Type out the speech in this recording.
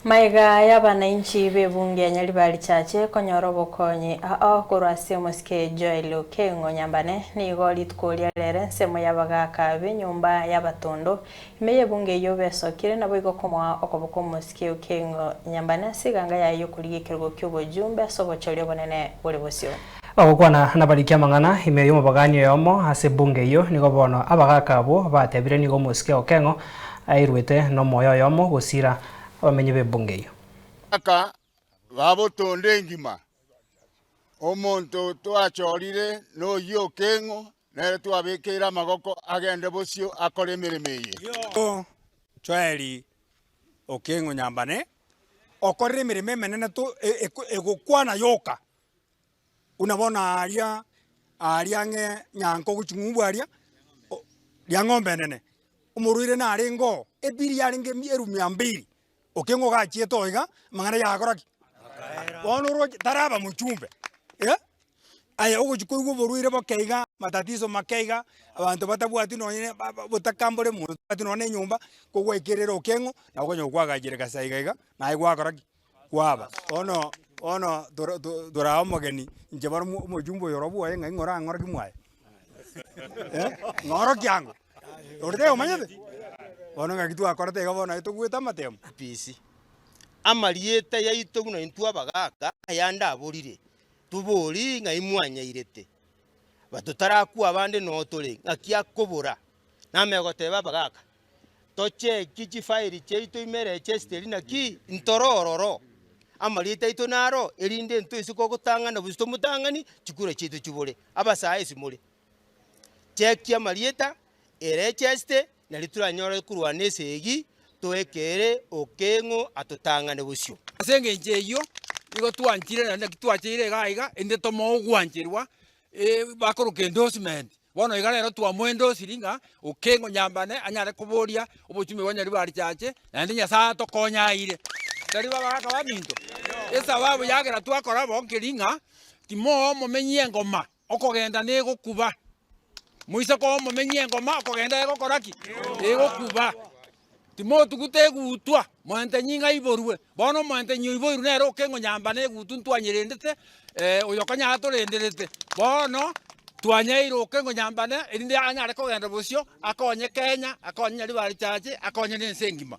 Magega y'abanainchi b'ebunge ya Nyaribari Chache konyora obokonyi ao korwa ase omosike Joel Okeng'o Nyambane, nigo rituko ria rero ensemo y'abagaaka b'enyomba y'abatondo ime y'ebunge eyio besokire naboigo komoa okoboko omosike Okeng'o Nyambane ase eganga yaye y'okorigia ekerogo ki'obojumbe ase obochori obonene bore bosio. Bagokwana nabariki amang'ana ime y'omobagani oyomo ase ebunge eyio, nigo bono abagaaka abwo batebire nigo omosike Okeng'o airwete nomoyo oyomo gosira abamenyi b'ebunge eyio. Aka babotonda engima, omonto twachorire noyio Okeng'o, nere twabekeire amagoko agende bosio akore emeremo eye. Joeli Okeng'o Nyambane okorire emeremo emenene to egokwana yoka. Buna bono aaria aaria ang'e nyanko gochia ng'umbu aria, o riang'ombe enene, omorwaire narenge oo, ebiri yarenge emi erumia mbiri, okeng'u ogachiete oo iga, amang'ana yagokora ki? Bono oroche taraba mochumbe eh, aye ogochia koigwa oborwaire boke iga, matatizo make iga, abanto batabwati nonye ba ba botaka mbore monto otabwati nonye na enyomba, kogwaikerera okeng'u, nabo okonyora kwagachire gasa iga iga, naye gwakora ki? Kwaba. Bono bono toro to toraa omogeni, inche bono mo omochumba oyo oro bwoye ng'ai ng'ora ang'oroki mwaye eh, ng'oroki ango, ore taiyo omanyete? Bono ng'aki twakorete iga bono aye togwete amatemo. Peace. Amarieta yaito buna intwe abagaaka ayande aborire, tobori ng'ai mwanyairete. But totarakwa abande noo tore, ng'aki akobora? Namanya goteba abagaaka, Tocheki chifairi chiaito ime erechesiteri naki ntore ororo, amarieta aito naro, erinde intwe ase kogotang'ana bosio tomotang'ani, chikura chiaito chibore. Abasae ase more, chekia amarieta, erechesite, nario toranyore korwana esegi, toekere okeng'o atotang'ane bosio. Ase engencho eyio nigo twanchire naende naki twacheire iga iga, erinde tomoe ogwancherwa bakoroka endorsement. Bono iga rero twamoendosiri ng'a okeng'o nyambane anyare koboria obochumi bwa Nyaribari Chache, naende Nyasae atokonye aire. Tari babagaka baminto? Esababu yagera twakora bo nkeri ng'a timoa omomenyi engoma okogenda negokuba. Moise koa omomenyi engoma okogenda egokora ki? Egokuba. Timotuguta egutwa, moentenyi ng'a aiborwe. Bono omoentenyi oiboirwe nere okeng'o nyambane egutu ntwanyerendete, oyo konya atorenderete. Bono twanyeire okeng'o nyambane, erinde anyare kogenda bosio, akonye Kenya, akonye Nyaribari Church, akonye na ense engima.